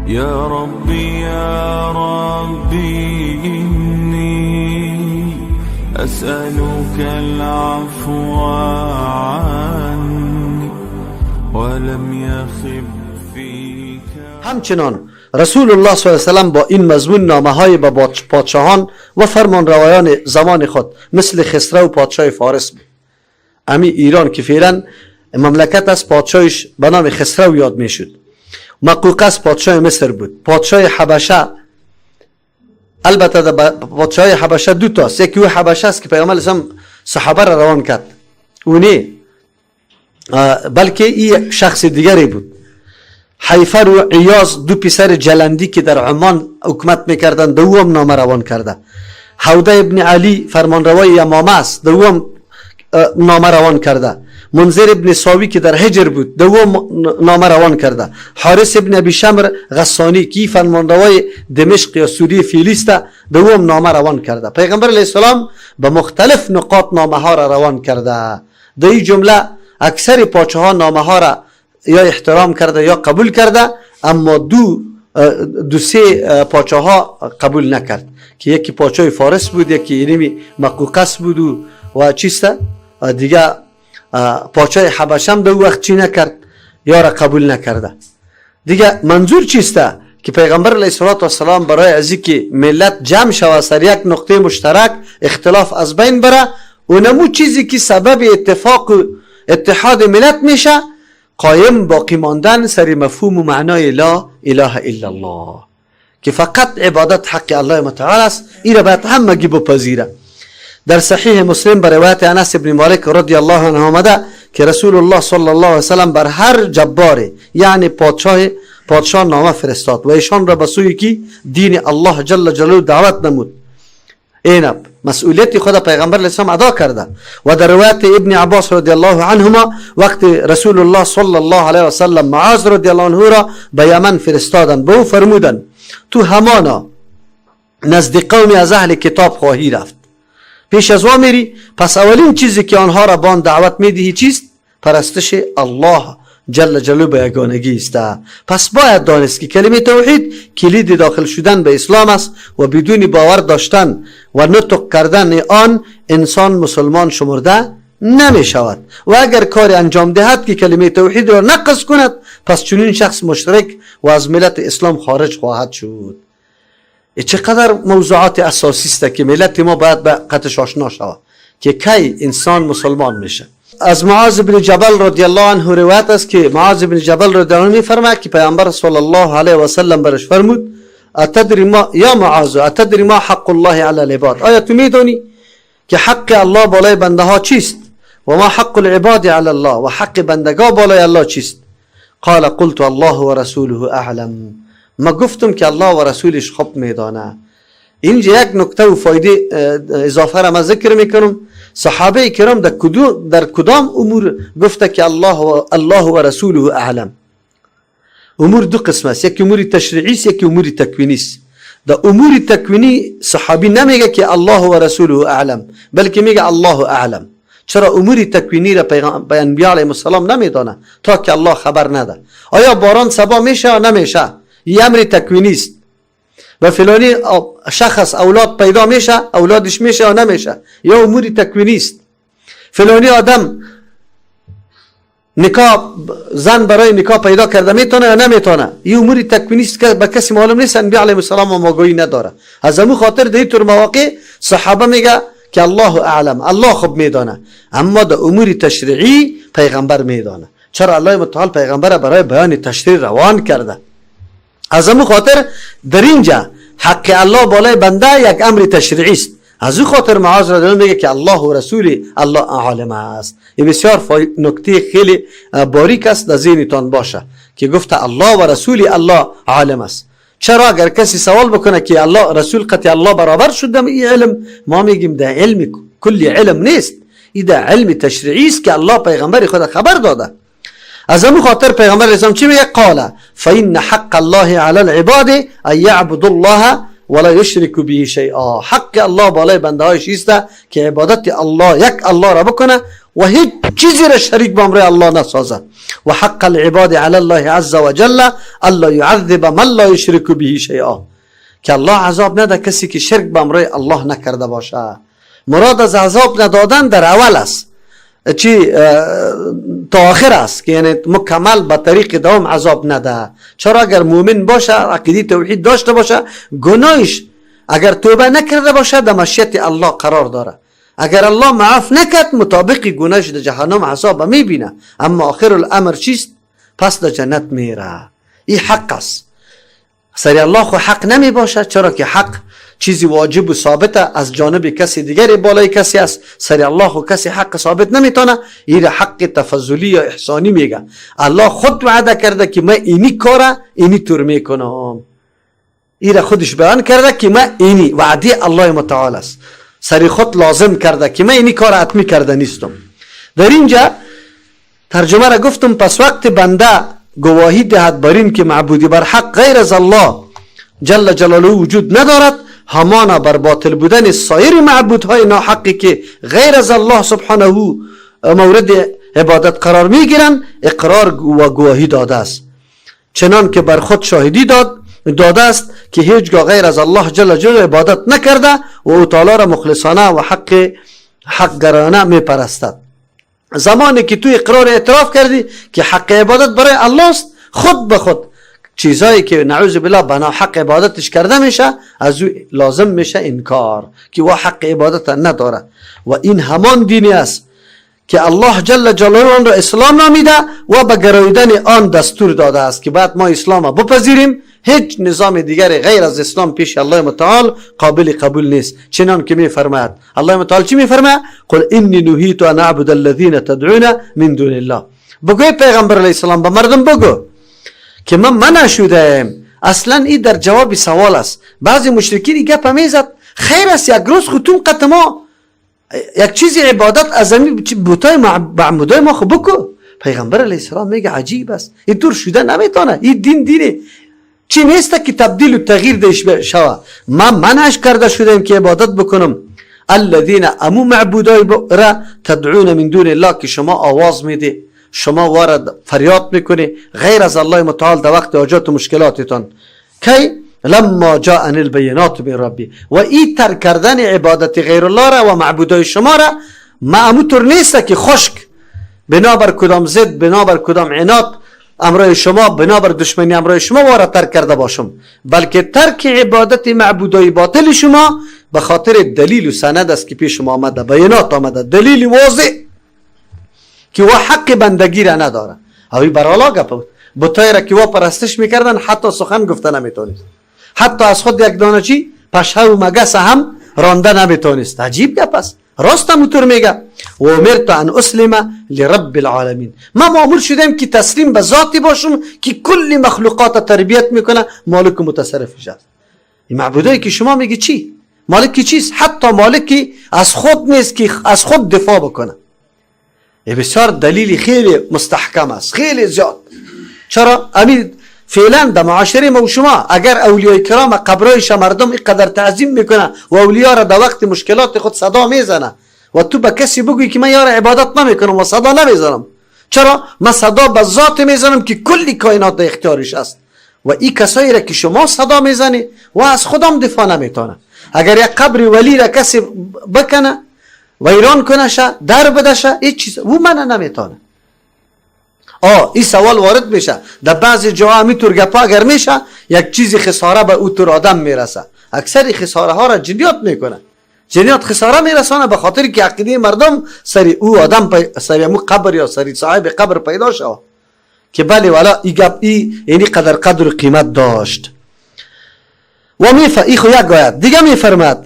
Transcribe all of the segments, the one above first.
یا ربی یا ربی انی اسألك العفو عنی ولم یخب فیک. همچنان رسول الله صلی الله علیه وسلم با این مضمون نامه های به پادشاهان و فرمانروایان زمان خود مثل خسرو پادشاه فارس بود. امی ایران که فعلا مملکت از پادشاهش به نام خسرو یاد میشد. مقوقس پادشاه مصر بود. پادشاه حبشه، البته پادشاه حبشه دو تاست، یکی او حبشه است که پیامبر اسلام صحابه را روان کرد، اونی بلکه این شخص دیگری بود. حیفر و عیاض دو پسر جلندی که در عمان حکومت میکردند، دوم نامه روان کرده. حوده ابن علی فرمانروای یمامه است، دوم نامه روان کرده. منذر ابن ساوی که در هجر بود، دوم نامه روان کرده. حارث ابن ابی شمر غسانی که فرمانروای دمشق یا سوریه فیلیست، دوم نامه روان کرده. پیغمبر علیه السلام به مختلف نقاط نامه ها را روان کرده. در این جمله اکثر پاچه ها نامه ها را یا احترام کرده یا قبول کرده، اما دو سه پاچه ها قبول نکرد که یکی پاچه فارس بود، یکی اینمی مقوقس بود و چیسته دیگه پاچه حبشه هم دو وقت چی نکرد یا را قبول نکرده. دیگه منظور چیسته که پیغمبر علیه الصلاة والسلام برای از اینکه ملت جمع شود سر یک نقطه مشترک، اختلاف از بین بره و نمو چیزی که سبب اتفاق و اتحاد ملت میشه، قایم باقی ماندن سر مفهوم و معنای لا اله الا الله که فقط عبادت حق الله متعال است. این را باید همگی بپذیره. در صحیح مسلم بر روایت انس بن مالک رضی الله عنه آمده که رسول الله صلی الله علیه وسلم بر هر جبار یعنی پادشاه نامه فرستاد و ایشان را به سوی کی دین الله جل جلاله دعوت نمود. اینب مسئولیت خود پیغمبر علیه السلام ادا کرده. و در روایت ابن عباس رضی الله عنهما وقت رسول الله صلی الله علیه وسلم معاذ رضی الله عنه را به یمن فرستادند، به او فرمودند تو همانا نزد قومی از اهل کتاب خواهی رفت، پیش از وا میری، پس اولین چیزی که آنها را بان دعوت میدهی چیست؟ پرستش الله جل جلاله به یگانگی است. پس باید دانست که کلمه توحید کلید داخل شدن به اسلام است و بدون باور داشتن و نطق کردن آن انسان مسلمان شمرده نمی شود و اگر کاری انجام دهد که کلمه توحید را نقض کند پس چنین شخص مشرک و از ملت اسلام خارج خواهد شد. چقدر موضوعات اساسی است که ملت ما باید به قطعش آشنا شود که کی انسان مسلمان میشه. از معاذ بن جبل رضی الله عنه روایت است که معاذ بن جبل رضی الله عنه میفرماید که پیامبر صلی الله علیه و سلم برش فرمود اتدری ما یا معاذ اتدری ما حق الله علی العباد، آیا تو میدونی که حق الله بالای بنده ها چیست؟ و ما حق العباد علی الله، و حق بندگا بالای الله چیست؟ قال قلت الله و رسوله اعلم، ما گفتم که الله و رسولش خوب میدانه. اینجا یک نکته و فایده اضافه را ما ذکر میکنم. صحابه کرام در کدام امور گفته که الله و رسوله اعلم؟ امور دو قسم است، یکی امور تشریعی است، یکی امور تکوینی است. در امور تکوینی صحابی نمیگه که الله و رسوله اعلم، بلکه میگه الله اعلم. چرا امور تکوینی را پیامبر علیه السلام نمیدانه تا که الله خبر نده. آیا باران صبا میشه یا نمیشه؟ یه امر تکوینی است. و فلانی شخص اولاد پیدا میشه، اولادش میشه یا نمیشه، یا امور تکوینی است. فلانی آدم نکاح زن برای نکاح پیدا کرده میتونه یا نمیتونه، این امور تکوینی است که به کسی معلوم نیست، انبیا علیهم السلام آگاهی نداره. از همون خاطر در این طور مواقع صحابه میگه که الله اعلم، الله خوب میدانه. اما در امور تشریعی پیغمبر میدانه. چرا الله متعال پیغمبر برای بیان تشریع روان کرده؟ از همون خاطر در اینجا حق الله بالای بنده یک امر تشریعی است. از اون خاطر معاذ رضی الله میگه که الله و رسول الله عالم است. این بسیار نکته خیلی باریک است، در ذهنتان باشه که گفته الله و رسول الله عالم است. چرا اگر کسی سوال بکنه که الله رسول قطع الله برابر شد این علم، ما میگیم ده علم کلی علم نیست، این ده علم تشریعی است که الله پیغمبر خود خبر داده. از همون خاطر پیغمبر اسلام چی میگه؟ قال فإن حق الله علی العباد ان یعبدوا الله ولا یشرکوا به شیئا. حق الله بالای بنده هایش است که عبادت الله یک الله را بکنه و هیچ چیزی را شریک با امر الله نسازه. و حق العباد علی الله عز وجل الا يعذب من لا يشرك به شیئا، که الله عذاب نده کسی که شرک به امر الله نکرده باشه. مراد از عذاب ندادن در اول است، چی تا آخر است، که یعنی مکمل به طریق دوام عذاب نده. چرا؟ اگر مؤمن باشه، عقیده توحید داشته باشه، گناهش اگر توبه نکرده باشه در مشیت الله قرار داره. اگر الله معاف نکرد مطابق گناهش در جهنم عذاب میبینه، اما آخر الامر چیست؟ پس در جنت میره. این حق است. سری الله خو حق نمی باشه، چرا که حق چیزی واجب و ثابته از جانب کسی دیگری بالای کسی است. سری الله خو کسی حق ثابت نمیتونه. این حق تفضلی یا احسانی میگه. الله خود وعده کرده که من اینی کاره اینی طور میکنم. این خودش بیان کرده که من اینی وعده الله متعال است. سری خود لازم کرده که من اینی کار حتمی کرده نیستم. در اینجا ترجمه را گفتم. پس وقت بنده گواهی دهد بر این که معبودی بر حق غیر از الله جل جلاله وجود ندارد، همانا بر باطل بودن سایر معبودهای ناحقی که غیر از الله سبحانه مورد عبادت قرار میگیرند اقرار و گواهی داده است، چنان که بر خود شاهدی داده است که هیچگاه غیر از الله جل جلاله عبادت نکرده و او تعالی را مخلصانه و حق گرانه میپرستد. زمانی که تو اقرار اعتراف کردی که حق عبادت برای الله است، خود به خود چیزایی که نعوذ بالله بنا حق عبادتش کرده میشه از او لازم میشه انکار که او حق عبادت نداره. و این همان دینی است که الله جل جلاله آن را اسلام نامیده و به گراییدن آن دستور داده است که بعد ما اسلام بپذیریم. هیچ نظام دیگر غیر از اسلام پیش الله متعال قابل قبول نیست. چنان که میفرماید الله متعال چی میفرماید؟ قل انی نهیت ان اعبد الذین تدعون من دون الله. بگوی پیغمبر علیه السلام به مردم بگو که من منع شدم. اصلا این در جواب سوال است. بعضی مشرکین این گپ میزد خیر است یک روز خودتون قط ما یک چیزی عبادت از همین بتای معبودای ما خو بکو. پیغمبر علیه السلام میگه عجیب است، این طور شده نمیتونه. این دین دینه چی نیست که تبدیل و تغییر دیش شوه. ما منعش کرده شدیم که عبادت بکنم الذین امو معبودای را تدعون من دون الله که شما آواز میده، شما وارد فریاد میکنی غیر از الله متعال در وقت حاجات و مشکلاتتان. کی لما جاءنی البینات من ربی. و این ترک کردن عبادت غیر الله را و معبودای شما را معموتر نیست که خشک بنابر کدام ضد، بنابر کدام عناد امرای شما، بنابر دشمنی امرای شما وارد ترک کرده باشم، بلکه ترک عبادت معبودای باطل شما به خاطر دلیل و سند است که پیش شما آمده، بینات آمده، دلیل واضح که او حق بندگی را نداره. اوی برالا گپ بود، بتای را که او پرستش میکردن حتی سخن گفته نمیتونست، حتی از خود یک دانه چی پشه و مگس هم رانده نمیتونست. عجیب گپ است. راست هم اونطور میگه و امرت ان اسلم لرب العالمین. ما مامور شدیم که تسلیم به ذاتی باشم که کل مخلوقات تربیت میکنه، مالک و متصرفش است. این معبودایی که شما میگی چی؟ مالک چیست؟ حتی مالکی از خود نیست که از خود دفاع بکنه. بسیار دلیل خیلی مستحکم است، خیلی زیاد. چرا؟ امید فعلا در معاشره ما و شما اگر اولیای کرام قبرایش مردم اینقدر تعظیم میکنه و اولیا را در وقت مشکلات خود صدا میزنه و تو به کسی بگویی که من یار عبادت نمیکنم و صدا نمیزنم، چرا؟ من صدا به ذات میزنم که کلی کائنات در اختیارش است و این کسایی را که شما صدا میزنی و از خودم دفاع نمیتونه. اگر یک قبر ولی را کسی بکنه ویران کنه شه، در بدشه، هیچ چیز او من نمیتونه. این سوال وارد میشه در بعضی جاها همینطور گپا اگر میشه یک چیزی خساره به او طور آدم میرسه. اکثر خساره ها را جنیات میکنه، جنیات خساره میرسانه به خاطر که عقیده مردم سری او آدم سری امو قبر یا سری صاحب قبر پیدا شوه که بله والا ای گپ ای اینی قدر قدر و قیمت داشت. و ای خو یک آیت دیگه میفرماد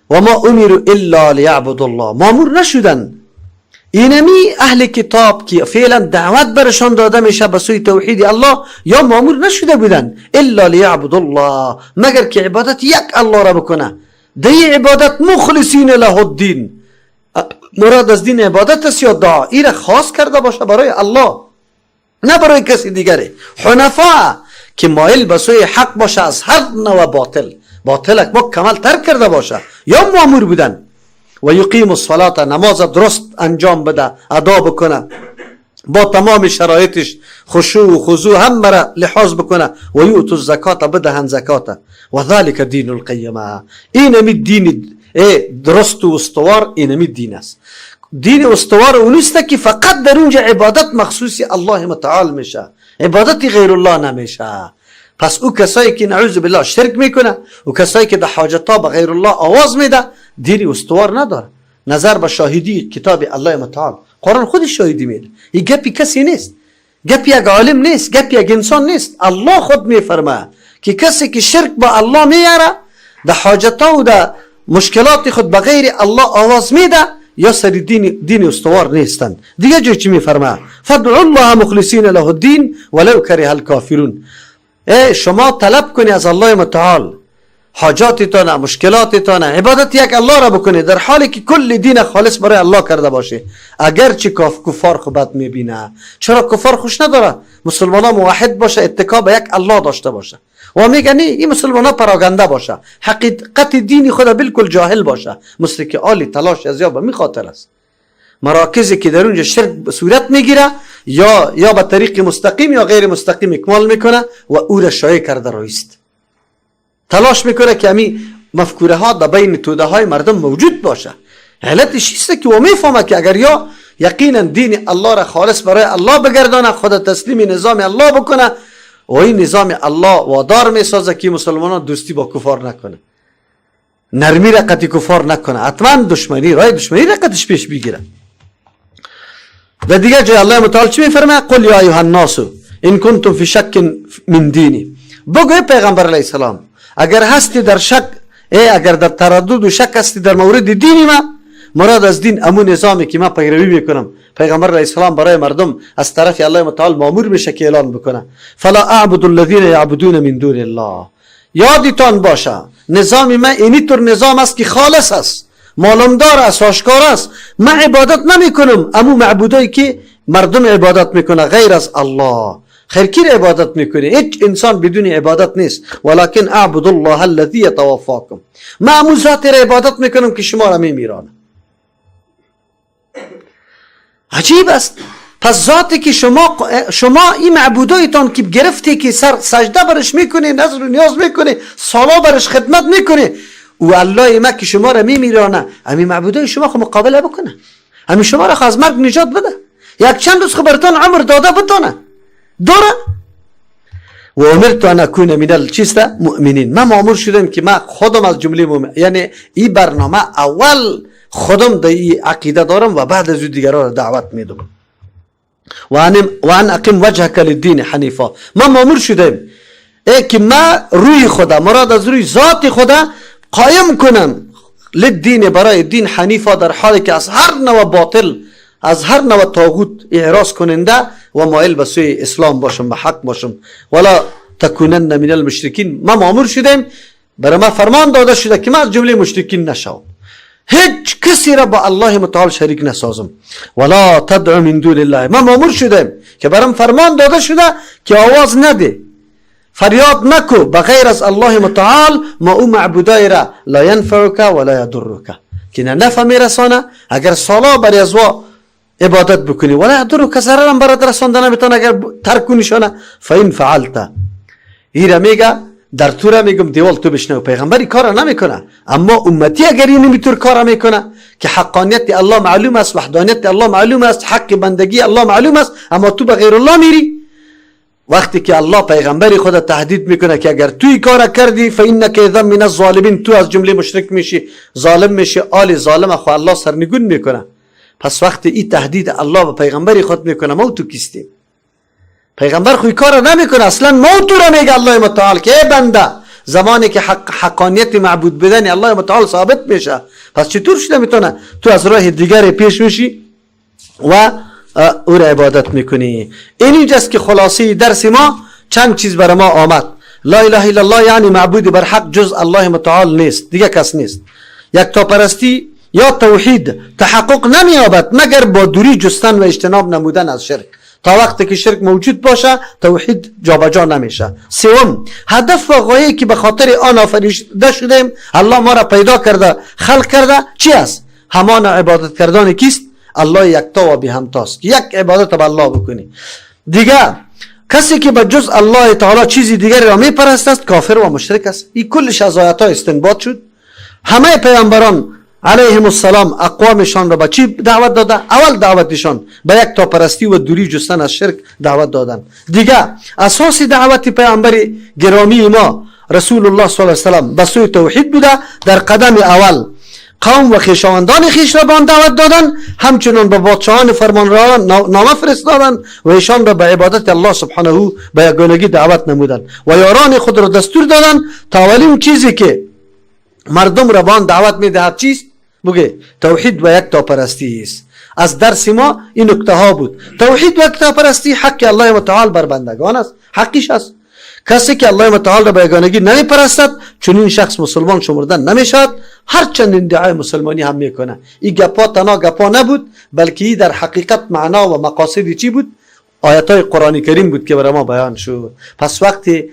و ما امروا الا لیعبدوا الله. مامور نشدن اینمی اهل کتاب که فعلا دعوت برشان داده میشه به سوی توحید الله، یا مامور نشده بودن الا لیعبدوا الله، مگر که عبادت یک الله را بکنه. دی عبادت مخلصین له الدین، مراد از دین عبادت است یا دعا، این را خاص کرده باشه برای الله نه برای کسی دیگری. حنفا که مایل به سوی حق باشه از هر نوع باطل، باطل مکمل ترک کرده باشه، یا مامور بودن. و یقیم الصلاة، نماز درست انجام بده، ادا بکنه با تمام شرایطش، خشوع و خضوع هم را لحاظ بکنه، و یؤتوا الزکات، بدهن زکات، و ذلک دین القیمه. اینمی دین درست و استوار، اینمی دین است. دین استوار اونیست که فقط در اونجا عبادت مخصوصی الله متعال میشه، عبادت غیر الله نمیشه. پس او کسایی که نعوذ بالله شرک میکنه، او کسایی که در حاجتا به غیر الله آواز میده، دین استوار نداره. نظر به شاهدی کتاب الله متعال، قرآن خودش شاهدی میده. این گپی کسی نیست، گپی یک عالم نیست، گپی یک انسان نیست. الله خود میفرماید که کسی که شرک با الله میاره، در حاجتا و در مشکلات خود به غیر الله آواز میده، یا سر دین استوار نیستند. دیگه جای چی میفرماید؟ فادعوا الله مخلصین له الدین ولو کره الکافرون. شما طلب کنی از الله متعال حاجاتتان، مشکلاتتان، عبادت یک الله را بکنی، در حالی که کل دین خالص برای الله کرده باشه. اگرچه کفار خو بد میبینه. چرا کفار خوش نداره مسلمان ها موحد باشه، اتکا به یک الله داشته باشه، و میگه نه این مسلمان ها پراگنده باشه، حقیقت دینی خود بالکل جاهل باشه، مثل که آلی تلاش از یا به می خاطر است. مراکزی که در اونجا شرک صورت میگیره یا به طریق مستقیم یا غیر مستقیم اکمال میکنه و او را شایع کرده رایست. تلاش میکنه که امی مفکوره ها در بین توده های مردم موجود باشه. علتش ایست که او میفهمه که اگر یا یقینا دین الله را خالص برای الله بگردانه، خود تسلیم نظام الله بکنه، و این نظام الله وادار میسازه که مسلمانان دوستی با کفار نکنه، نرمی را قطع کفار نکنه، حتما دشمنی، رای دشمنی را قطعش پیش بگیره. در دیگر جای الله متعال چی میفرماید؟ قل یا ایها الناس ان کنتم فی شک من دینی. بگو پیغمبر علیه السلام اگر هستی در شک، اگر در تردد و شک هستی در مورد دینی ما، مراد از دین امون نظامی که ما پیروی میکنم. پیغمبر علیه السلام برای مردم از طرف الله متعال مامور میشه که اعلان بکنه فلا اعبد الذین یعبدون من دون الله. یادتان باشه نظام ما اینی طور نظام است که خالص است، معلومدار است، آشکار است. من عبادت نمیکنم امو معبودایی که مردم عبادت میکنه غیر از الله. خیر کی عبادت میکنه؟ هیچ انسان بدون عبادت نیست. ولکن اعبد الله الذی یتوفاکم. من امو ذات را عبادت میکنم که شما را میمیرانه. عجیب است. پس ذاتی که شما این معبودایتان که گرفتی که سر سجده برش میکنه، نذر و نیاز میکنه، سالا برش خدمت میکنه، و الله ما که شما را میمیرانه، همین معبودای شما خو مقابله بکنه، همین شما را از مرگ نجات بده، یک چند روز خو براتون عمر داده بتونه داره. و امرت ان اکون من الچیست مؤمنین. من مامور شدم که من خودم از جمله مؤمن، یعنی این برنامه اول خودم در این عقیده دارم و بعد از دیگران را دعوت میدم. و ان اقیم وجهک للدین حنیفا. من مامور شدم ای که ما روی خدا، مراد از روی ذات خدا قایم کنم للدین، برای دین حنیفا، در حالی که از هر نوع باطل، از هر نوع طاغوت اعراض کننده و مایل به سوی اسلام باشم، به حق باشم. ولا تکونن من المشرکین. ما مامور شدیم، برای ما فرمان داده شده که ما از جمله مشرکین نشوم، هیچ کسی را با الله متعال شریک نسازم. ولا تدع من دون الله. ما مامور شدیم که برام فرمان داده شده که آواز نده، فریاد نکو بغیر از الله متعال، ما او معبودای را لا ینفعک ولا یضرک، که نه نفع میرسانه اگر سالا بر ازوا عبادت بکنی، ولا یضرک ضررم برات رسانده نمیتونه اگر ترک کنیشانه. فین فعلت، ایره میگه در تو را میگم دیوال تو بشنو. پیغمبری کار نمیکنه، اما امتی اگر این نمیتور کار میکنه که حقانیت الله معلوم است، وحدانیت الله معلوم است، حق بندگی الله معلوم است، اما تو به غیر الله میری. وقتی که الله پیغمبری خود تهدید میکنه که اگر توی کار کردی فانک اذا من الظالمین، تو از جمله مشرک میشی، ظالم میشی، آل ظالم خو الله سرنگون میکنه. پس وقتی این تهدید الله به پیغمبری خود میکنه، ما تو کیستیم؟ پیغمبر خوی کار نمیکنه اصلا، ما تو را میگه الله متعال که ای بنده، زمانی که حقانیت معبود بدن الله متعال ثابت میشه، پس چطور شده میتونه تو از راه دیگر پیش میشی و او را عبادت میکنی؟ این اینجاست که خلاصه درس ما چند چیز بر ما آمد. لا اله الا الله یعنی معبود بر حق جز الله متعال نیست، دیگه کس نیست. یکتاپرستی یا توحید تحقق نمییابد مگر با دوری جستن و اجتناب نمودن از شرک. تا وقتی که شرک موجود باشه توحید جابجا نمیشه. سوم، هدف و غایه که به خاطر آن آفریده شدیم، الله ما را پیدا کرده، خلق کرده، چی است؟ همان عبادت کردن کیست؟ الله یکتا و بی همتاست. یک عبادت به الله بکنی. دیگه کسی که به جز الله تعالی چیزی دیگری را میپرستد کافر و مشرک است. این کلش از آیات ها استنباط شد. همه پیامبران علیهم السلام اقوامشان را به چی دعوت داده؟ اول دعوتشان به یک تاپرستی و دوری جستن از شرک دعوت دادن. دیگه اساس دعوت پیامبر گرامی ما رسول الله صلی الله علیه و سلم به سوی توحید بوده. در قدم اول قوم و خویشاوندان خویش را به آن دعوت دادن، همچنان به پادشاهان فرمانروایان نامه فرستادن و ایشان را به عبادت الله سبحانه به یگانگی دعوت نمودند و یاران خود را دستور دادن تا اولین چیزی که مردم را به آن دعوت میدهد چیست؟ بگه توحید و یکتاپرستی است. از درس ما این نکته ها بود. توحید و یکتاپرستی حق الله متعال بر بندگان است، حقش است. کسی که الله متعال را به یگانگی نمیپرستد چنین شخص مسلمان شمردن نمیشود، هرچند ادعای مسلمانی هم میکنه. این گپا تنها گپا نبود، بلکه در حقیقت معنا و مقاصد چی بود؟ آیات های قرآن کریم بود که برای ما بیان شد. پس وقتی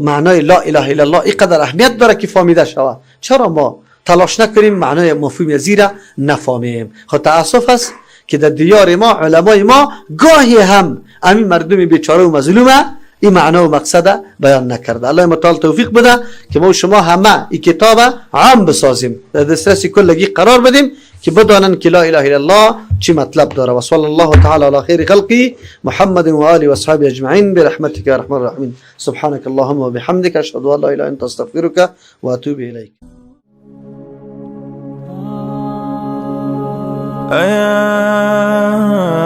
معنای لا اله الا الله اینقدر اهمیت داره که فهمیده شود، چرا ما تلاش نکنیم معنای مفهوم زیرا نفهمیم؟ خب تاسف است که در دیار ما علمای ما گاهی هم همین مردم بیچاره و مظلومه این معنا و مقصد بیان نکرده. الله متعال توفیق بده که ما شما همه این کتاب عام بسازیم، در دسترس کلگی قرار بدیم که بدانن که لا اله الا الله چی مطلب داره. و صلی الله تعالی علی خیر خلقی محمد و آله و اصحابه اجمعین برحمتک یا ارحم الراحمین. سبحانك اللهم وبحمدك اشهد ان لا اله الا انت استغفرك واتوب الیک. أيا